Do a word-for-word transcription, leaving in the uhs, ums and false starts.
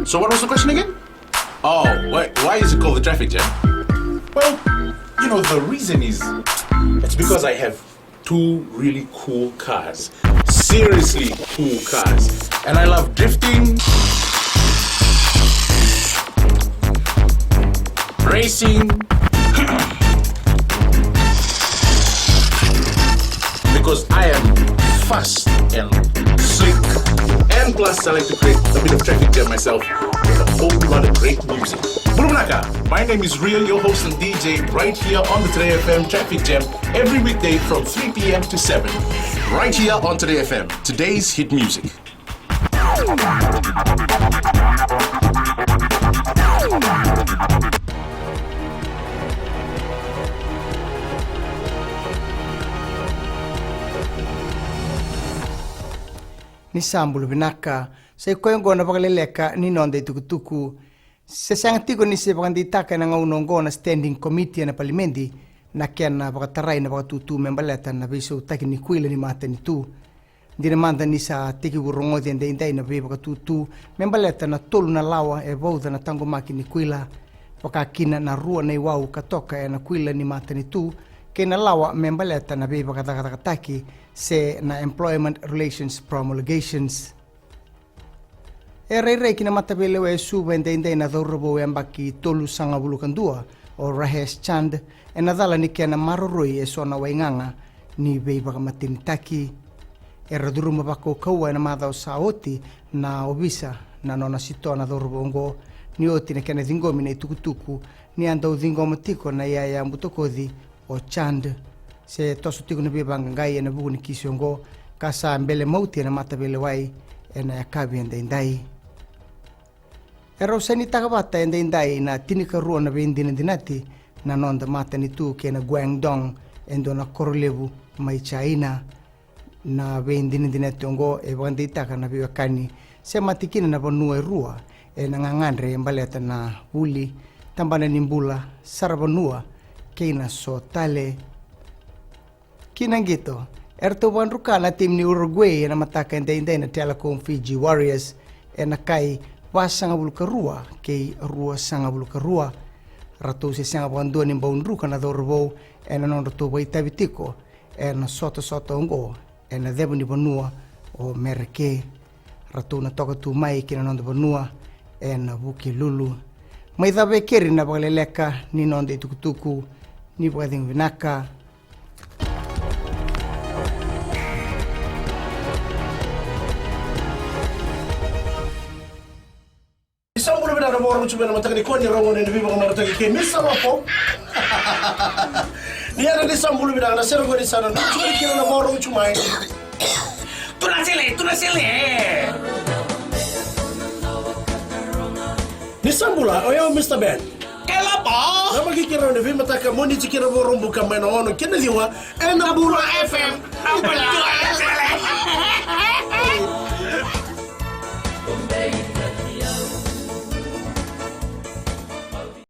So what was the question again? Oh, why, why is it called the traffic jam? Well, you know, the reason is it's because I have two really cool cars. Seriously cool cars. And I love drifting, racing, because I am fast and slick. And plus, I like to create a bit of traffic jam myself with a whole lot of great music. Bula vinaka, my name is Real, your host and D J, right here on the Today F M Traffic Jam every weekday from three p m to seven, right here on Today F M, today's hit music. Ni sa bula vinaka, sa i koya oqo na vakaleleka ni noda itukutuku. Se sega tiko ni se vakadeitaka ena gauna oqo na standing committee ena palimedi na kena vakatarai na vakatutu me baleta na veisautaki ni kuila ni matanitu. Dina mada ni sa tekivu rogoci edaidai na veivakatutu me baleta na tolu na lawa e vauca na taqomaki ni kuila, vaka kina na rua na iwau ka toka ena kuila ni matanitu, kei na lawa me baleta na veivakacakacakataki se na employment relations promulgations. E rairai ki na mataveilewai e Suva edaidai na cauravou yabaki tolusagavulu ka dua, o Rahesh Chand, ena cala ni kena maroroi eso na waigaga ni veivakamatenitaki. Era curuma vakaukauwa ena macawa sa oti na ovisa na nona sitoa na cauravou oqo, ni oti na kena ciqomi na itukutuku ni a dau ciqoma tiko na iyaya butakoci o Chand. Se toso tiko na veivaqaqai ena vuku ni kisi oqo, ka sa bele mauti ena mataveilewai ena yakavi edaidai. E rau sainitaka vata edaidai na tinikarua na veidinadinati na noda matanitu kei na Guangdong, e dua na koro levu mai China. Na veidinadinati oqo e vakadeitaka na veiwekani se mate kina na vanua e rua ena gagadre e baleta na vuli, tabana ni bula, saravanua kei na so tale. Ki na qito, eratou vakadruka na timi ni Uruguay ena mataka edaidai na Telecom Fiji Warriors ena kai vasagavulu ka rua kei ruasagavulu ka rua. Ratou se sega vakadua ni bau druka na cauravou ena nodratou vakaitavi tiko ena sotasota oqo ena ceva ni vanua o Mereke. Ratou na toka tu mai ki na noda vanua ena Vukelulu. Mai cava e keri na vakaleleka ni noda itukutuku. Ni vakacegu vinaka. Ni sa bula vinaka na vakarogoci mai na mataka ni kua ni rogo ni veivakamarataki kei Misa Lopo. Ni yadra ni sa bula vinaka na sere qo ni sa na nucu mai kina na vakarogoci mai. Tuna sele, tuna sele. Ni sa bula, o yau Mista Ben. Kei Lopo. Na makikira ni veimataka mo ni tikira vakarobuka mai na ono kina ciwa. Ena Bula F M, na bula